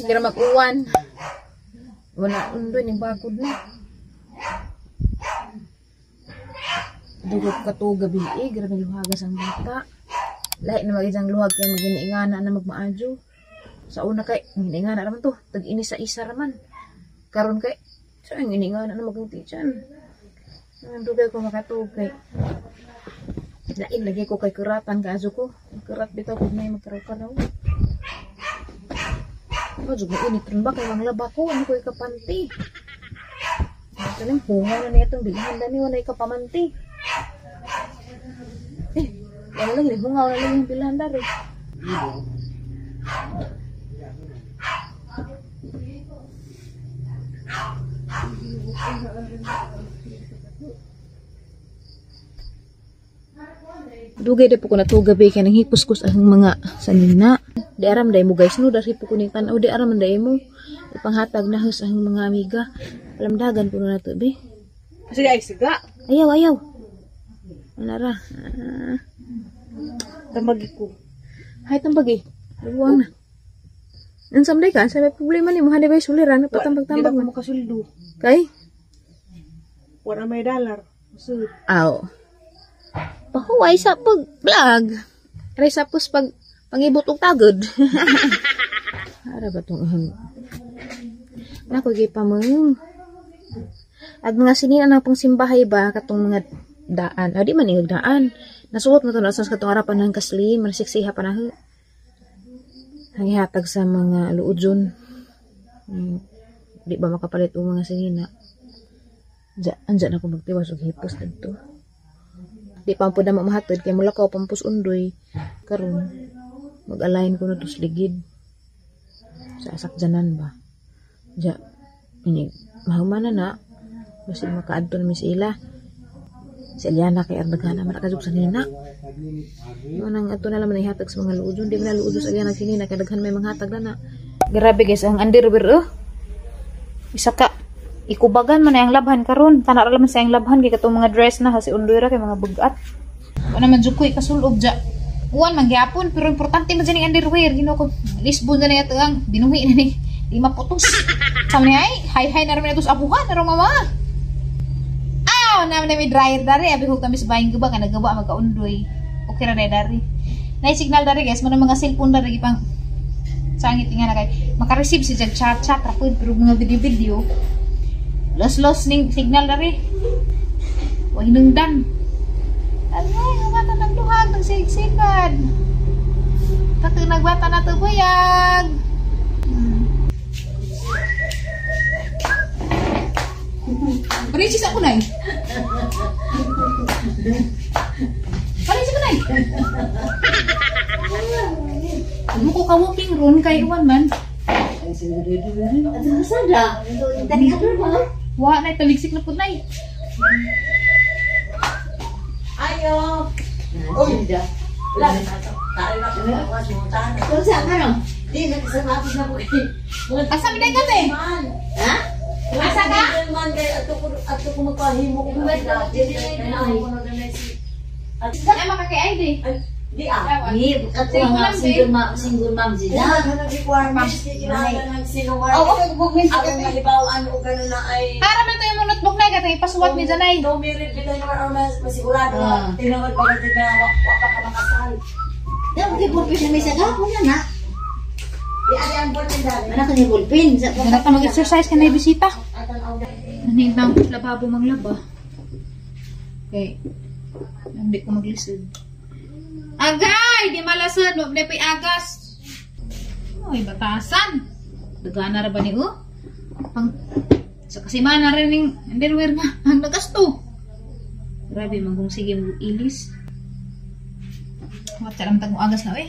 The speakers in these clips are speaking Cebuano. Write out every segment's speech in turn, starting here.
Sige ra mag-uwan. Wala undoy ning bakod na. Dugog ka to gabi eh, grabe luhagas ang bata. Lahi na mag-isang luhag kay maginiingana na magmaadyo. Sa una kay giniingana naman to, tag ini sa isa raman. Karon kay sa giniingana na maging. Ang dugay ko makatuog kay lain lagi ko kay kuratan kaso ko. Kurat bitaw kung may magkaraw-karaw. Oh, jud mo init ron ba kay manglaba ko, ano ko ikapanti. Ito lang, hungaw na niya itong bilhan dani, wala ikapamanti. Eh, wala lang, hungaw na lang yung bilhan dari. Dugay na po ko natugabi kay nanghipos ko sa ang mga sanina. Di aram day mo guys no, dari po ko ning tan-aw, di aram day mo. Ipanghatag na hos ang mga amiga. Alamdagan po na nato be. Sige, ay siga. Ayaw, ayaw. Wala ra. Ah. Tambagi ko. Hay tambagi. Luwang na. Unsam day ka? Sa may problema ni mo hadi bay suliran Di patambag-tambag na ko man. makasuldo. Kay? Wala may dollar. Sud. Aw. Pahuway sa pag vlog. Aray sa pus pag pangibot og tagod. Ara ba tong ahang. Nako gi pameng. At mga sinina na pang simbahay ba katong mga daan. Ah, di man ingog daan. Nasuot mo to na sa katong harapan ng kasli, mansiksiha pa na ho. Hangihatag sa mga luodjon. Di ba makapalit og mga sinina? Anja, anja na ko magtiwas og hipos didto. Di pa po na mahatod kay mulakaw pampus undoy karon mag-align ko na to sa ligid sa asakjanan ba. Ja, ini mahuman na na basi makaadto na mi sa ila. Si Eliana kay Ardagana man nakajug sa nina. Mo nang ato na lang man ihatag sa mga luodjon. Di man na luodjon sa Eliana sinina kay daghan may manghatag na na. Grabe guys ang underwear oh. Isa ka ikubagan man na ang labhan karon. Kana ra man sa ang labhan kay katong mga dress na si undoy ra kay mga bugat. Wala man jud ko ikasulob ja. Uwan man gyapon pero importante man jud ning underwear. Ginoo ko Lisbon na ato ang binuhi na ni lima putos. Sabi niya ay hay hay na ra man ato sa abuhan na mama. Aw, na may dryer dari abi ko kami sa bayang guba ka nagawa magkaundoy. Okay ra na dari. Nay signal dari guys, man mga cellphone dari gipang sangit nga na kay maka-receive si jag chat chat ra pud pero mga video-video. Los-los ning signal dari. Wa hinungdan. Ay, nagbata ng duhag, nagsigsikan. Kato nagbata na to buyag. Parisis ako nay. Parisis ako nay. Ano ko ka-walking ron kay Iwan man. Wa na taligsik na pud nay. Ayo. Uy. Asa mi day kate? Ha? Asa ka? Man kay ato ko magpahimo ko. Ay makakay ID. Di ah. Ni, kato nga single mom, single mom sila. Oo, Ang malibawaan o gano'n na ay Para man to yung notebook na kate ipasuwat ni Janay. No merit bitay naman or mas masigurado na tinawag pa natin na wa pa ka makasal. Daw kay ballpen na may sagapon na na. Di ari ang ballpen dali. Mana ka ni ballpen sa Wala ta mag-exercise ka na bisita. Nanid na ang lababo manglaba. Okay. Hindi ko maglisod. Agay! Di malasod! Wag na pa'y agas! Ay, batasan! Dagana ra ba ni oh? Pang, sa kasimana rin yung underwear nga. Ang nagasto! Grabe, manggong sige mo ilis. Watsa lang tagong agas na eh.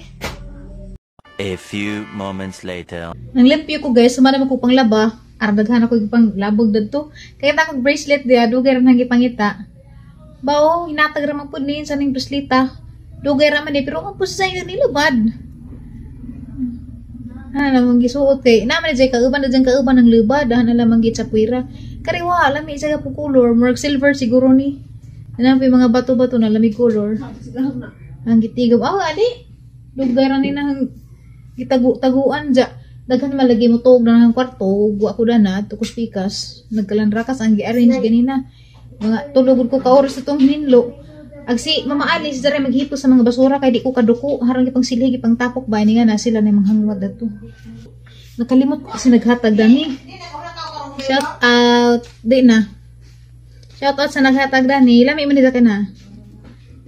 A few moments later. Nang limpyo ko guys, sumana man ko pang laba. Ardaghan ako pang labog dadto. Kaya ta akong bracelet diya, dugay ra nang gipangita. Bao, hinatag ra man pud ni sa ning braceleta. Dugay ra man eh, pero kung sa inyo nilubad. Ana namang gisuot kay naman jay kauban na dyan kauban ng lubad, dahan na lamang gitsapwira. Kariwa, lami isa ka po color, murag silver siguro ni. Ano pa mga bato-bato na lami color. Ang gitigom, aw adi. Dugay ra ni nang gitagu-taguan ja. Daghan malagi mo tuog na ang kwarto, ug wa ko dana adto ko pikas. Nagkalanrakas ang gi-arrange ganina. Mga tulog ko ka oras itong hinlo. Ag si Mama Alice dere maghipos sa mga basura kay di ko kaduko, harang gipang silhi gipang tapok ba ni nga na sila na manghangwat dadto. Nakalimot ko kasi naghatag dani. Shout out di na. Shout out sa naghatag dani. Lami man ni ka na.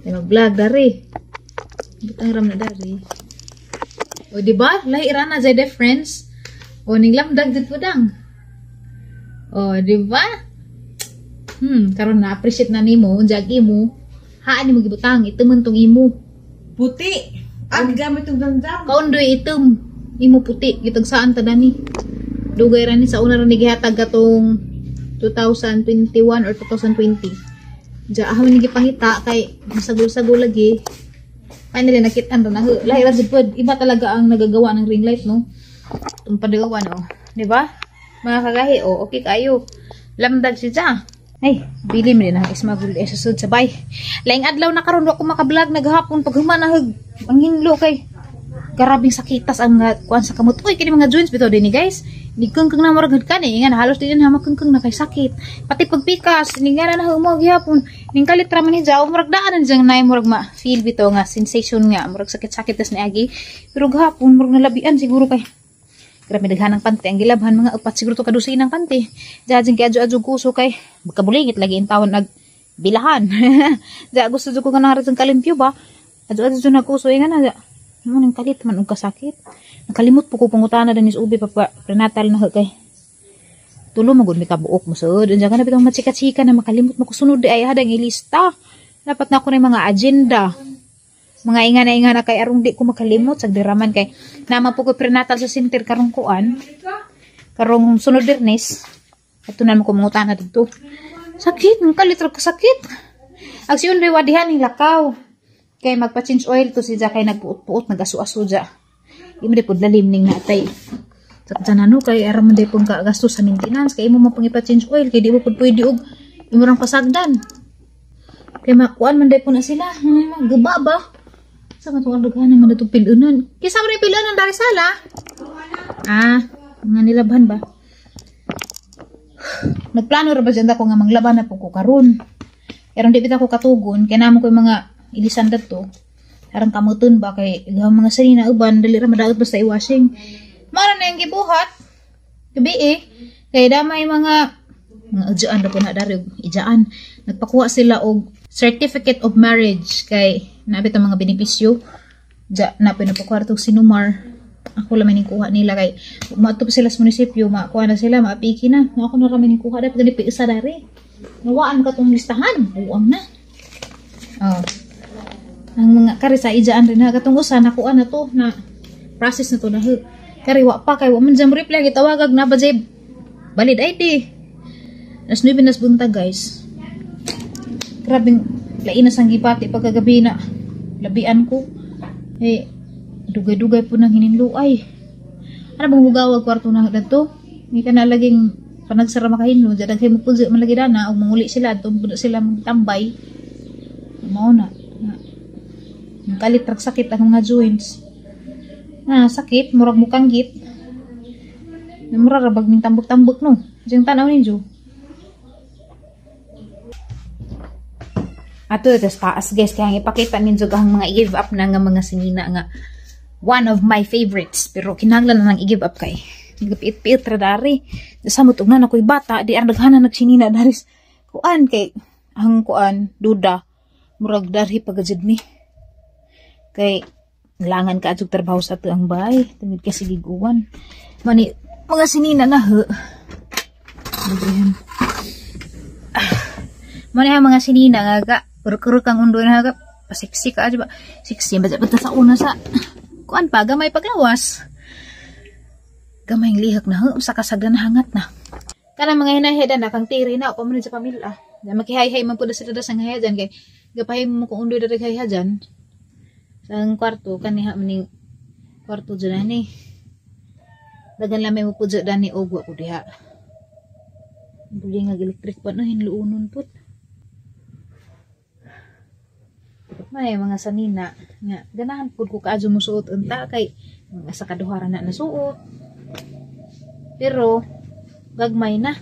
Ay mag-vlog dari. Butang ram na dari. O di ba? Lahi ra na jay difference. O ning lamdag jud pudang. O di ba? Karon na appreciate na nimo unsa imo. Haan nimo gibutang itumon tong imo. Puti. Ang gamit tong dandam. Kaundoy itom. Imo puti gitagsaan ta dani. Dugay ra ni sa una ra ni gihatag katong 2021 or 2020. Diya ahon ni gipangita kay masagol-sagol lagi. Finally nakit-an ra na. Lahi ra jud pod. Iba talaga ang nagagawa ng ring light, no? Itong padagawan, oh. Di ba? Mga kagahi, oh, okay kayo. Lamdag siya. Ay, bili mo din ang ismagul eh, susud sabay. Laing adlaw na karon wa ko maka-vlog naghapon pag human nahag ang hinlo kay grabing sakitas ang kuan sa kamot. Uy, kini mga joints bitaw din ni guys. Ni kengkeng na murag kani, nga halos din na makengkeng na kay sakit. Pati pagpikas, ni nga na mo gihapon. Ning kalit ra man ni jaw murag daan na nay murag ma feel bitaw nga sensation nga murag sakit-sakit tas ni agi. Pero gahapon murag nalabian siguro kay grabe daghan ang pante ang gilabhan mga upat siguro to kadusin ang pante. Jajing kay adyo-adyo gusto kay magkabulingit lagi in tawon nag bilahan. Ja gusto jud ko nga narat ang kalimpyo ba. Adyo-adyo na gusto nga na. Mo nang kalit man og kasakit. Nakalimot po ko pangutana danis ubi pa prenatal na kay. Tulo magud mi kabuok mo sud. Unsa ka na bitong machika-chika na makalimot mo kusunod di ay hadang ilista. Dapat na ako ng mga agenda. Mga inga na kay arong di ko makalimot sa diraman kay nama po ko prenatal sa center karong kuan. Karong sunod Biyernes. Ato na mo ko mangutana didto. Sakit, ng kalit ra kasakit. Ag si Undoy wadihan ning lakaw. Kay magpa-change oil to si kay nagpuot-puot nagasu-aso ja. Di mo di pud lalim ning natay. Saktan ano kay aram man di pong kagastos sa maintenance kay imo man pang ipa-change oil kay di mo pud pwede og imo rang pasagdan. Kay makuan man di po na sila, gaba ba? Sa katong daghan man natong pilunan. Kisa man pilunan dari sala. Ah, mga nilabhan ba? Nagplano ra ba dyan ako nga manglaban na po ko karon. Pero di bitaw ko katugon kay namo ko yung mga ilisan dadto. Arang kamuton ba kay mga sarina uban dali ra madaot basta i-washing. Mara na yung gibuhat. Gabi eh. Kay damay mga ijaan ra po na dari ijaan. Nagpakuha sila og certificate of marriage kay nabit ang mga benepisyo. Ja na pinapakuha tog sinumar. Ako lang maning kuha nila kay maadto pa sila sa munisipyo, makuha na sila, maapiki na. Ako na ra maning kuha dapat gani isa dari. Nawaan ka tong listahan, buang na. Oh. Ang mga kari sa ijaan rin ha katong usa nakuha na to na process na to na. Kari wa pa kay wa man jam reply gitawagag na ba jay valid ID. Nas 9 nas buntag guys. Grabing lain na sang gipati pagkagabi na labian ko. Eh dugay-dugay po nang hininluay. Ano bang hugawag kwarto na dadto? Hindi ka na laging panagsara makahinlo. Diyan daghay mo po malagi dana o manguli sila adto sila magtambay. Mao na. Ang kalit rag sakit ang mga joints. Ah, sakit murag mukanggit. Mura ra bag ning tambok-tambok no. Diyan tan-aw ninyo. Ato tas taas guys kaya ipakita ninyo ang mga i-give up na nga mga sinina nga one of my favorites pero kinahanglan na nang i-give up kay nagpiit-piit ra dari. Samot og na ako'y bata di ang daghanan nagsinina dari kuan kay ang kuan duda murag darhi pagajud ni. Kay langan ka adtog trabaho sa ato ang bay tungod kasi giguan. Mani mga sinina na ho. Librihan. Mani ang mga sinina nga ga kuruk-kuruk ang undo na ga pasiksi ka ba? Siksi ba basta sa una sa kuan pa gamay paglawas. Gamay lihak na ho sa kasagdan hangat na. Kana mga hinaheda na kang tiri na pa man sa pamilya. Makihayhay man pud sila sa ngayajan kay gapahay mo kung undoy diri hayhajan. Sa ang kwarto kaniha maning kwarto dyan ani. Dagan lamay mo pud dani og wa ko diha. Buli nga electric pa no hinluonon pud. May mga sanina nga ganahan pud ko kaadyo mo suot unta kay mga sa kaduharan na nasuot. Pero gagmay na.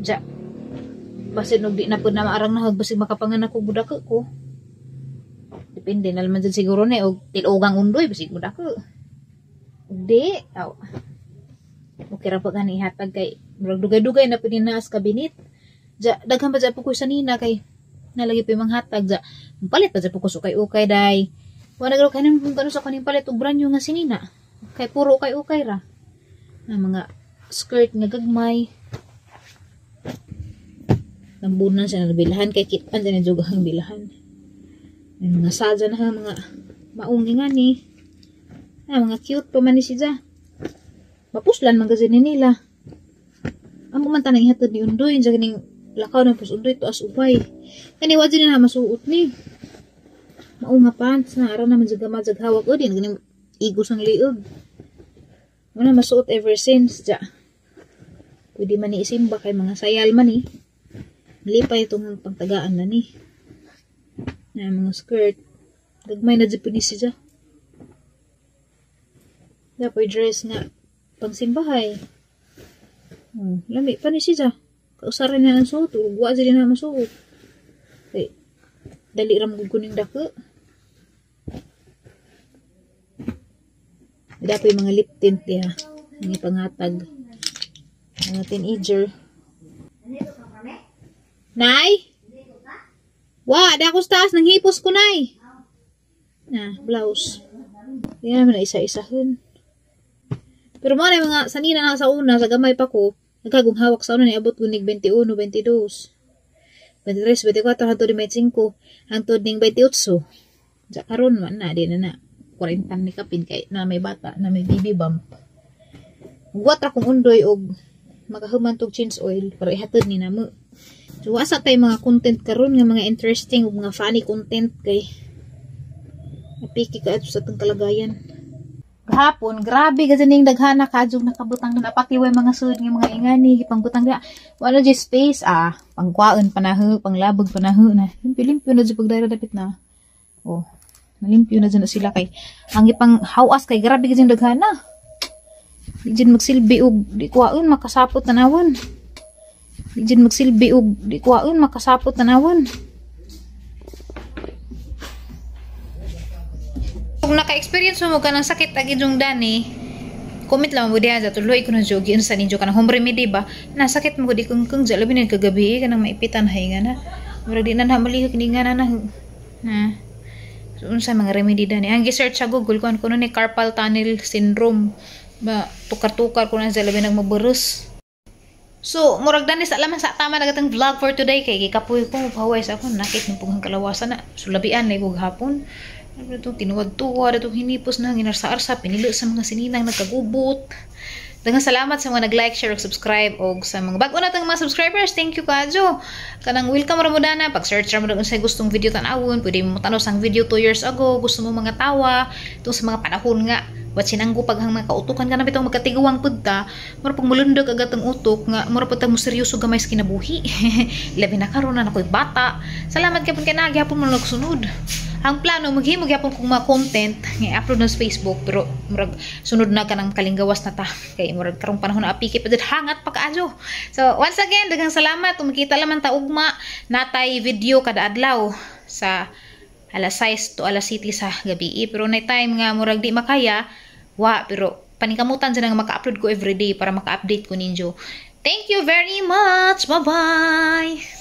Ja. Basin og di na pud na maarang nahag, basig makapanganak og budako ko. Depende na naman dyan siguro ni og tilogang undoy, basig budako. Ug di, aw. Okay ra pa gani ihatag kay murag dugay-dugay na pud ni naas kabinet. Ja, daghan pa dyan po ko sa nina kay nalagi pa yung manghatag ja. Palit pa dyan po ko sukay-ukay day. Wala garo kanin kung kano sa kaning palit og brand new nga sinina. Kay puro ukay-ukay ra. Na mga skirt nga gagmay. Tambunan siya na bilhan kay kitan dyan yung ang bilhan. May mga sadya na mga maungi nga ni. Ah, mga cute pa man ni siya. Mapuslan man kasi ni nila. Amo man tanang ihatod ni Undoy diyan kaning lakaw na pus Undoy tuas ubay. Kani wa dyan na masuot ni. Mao nga pants na ara naman jud gamad jag hawak o din ganing igos ang liog. Wala masuot ever since ja. Pwede man ni isimba kay mga sayal man ni. Lipay itong pangtagaan na ni. Na mga skirt. Gagmay na jud ni siya. Dapoy dress nga pangsimbahay. Oh, lami pa ni siya. Kausaran na ang suot. Ug wa jud na masuot. Kay dali ra mo kuning dako. Dapoy mga lip tint diha. Ang ipangatag. Mga teenager. Nay? Wa, da ako sa taas. Nanghipos ko, Nay. Na, blouse. Di naman na isa-isahon. Pero mga na mga sanina na sa una, sa gamay pa ko, nagkagong hawak sa una, niabot ko nig 21, 22, 23, 24, hangtod ning 25, hangtod ning 28. Sa karon man na, di na na. 40 ni kapin kay na may bata, na may baby bump. Guwat ra kong undoy og makahuman tog change oil para ihatod ni namo. So wasa tay mga content karon nga mga interesting ug mga funny content kay napiki ka sa atong kalagayan. Gahapon, grabe ka ning daghana kaadjog nakabutang na patiway mga sud nga mga ingani gipangbutang da. Wala jud space ah, pangkuaon panahu, panglabog panahu na. Limpyo-limpyo na jud pagdara dapit na. Oh, nalimpyo na jud na sila kay ang ipang hawas kay grabe ka daghana. Di jud magsilbi og di kuaon makasapot tanawon. Di jud magsilbi og di kuaon makasapot tanawon. Kung naka-experience mo ka ng sakit ag inyong dani, comment lang mo diha sa tuloy ko na jogi unsa ninyo kanang home remedy ba? Nasakit mo di kung labi na kagabi kanang maipitan hay nga na. Murag di na na malihok ni nga na na. Na. So, unsa mga remedy dani? Ang gi-search sa Google kuan kuno ni carpal tunnel syndrome. Ba tukar-tukar kuno sa labi nagmaburos. So, murag dani sa laman sa tama na gatang vlog for today kay gikapoy ko paway sa ako nakit ng pughang kalawasan na sulabian lay kog hapon. Ano itong tinuwad-tuwad, itong hinipos na ginarsa-arsa, pinilo sa mga sininang nagkagubot. Daghang salamat sa mga nag-like, share, ug subscribe og sa mga bag-o natong mga subscribers. Thank you kaadyo. Kanang welcome ra mo dana, pag-search ra mo daghan sa gustong video tan-awon, pwede mo tan-aw sang video 2 years ago, gusto mo mga tawa, itong sa mga panahon nga wat sinanggo pag hang mga kautukan ka na bitong magkatiguang pud ta, mura pag mulundag agad ang utok nga mura pud ta mo seryoso gamay sa kinabuhi. Labi na karon na ako'y bata. Salamat gyapon kay naa gyapon mo nagsunod. Ang plano maghimo gyapon kong mga content nga i-upload na sa Facebook pero murag sunod na kanang kalinggawas na ta kay murag karong panahon na apiki pa jud hangat pa kaayo. So once again daghang salamat, makita laman ta ugma natay video kada adlaw sa alas 6 to alas 7 sa gabi. Pero nay time nga murag di makaya wa, pero paningkamutan sa nga maka-upload ko everyday para maka-update ko ninyo. Thank you very much. Bye-bye.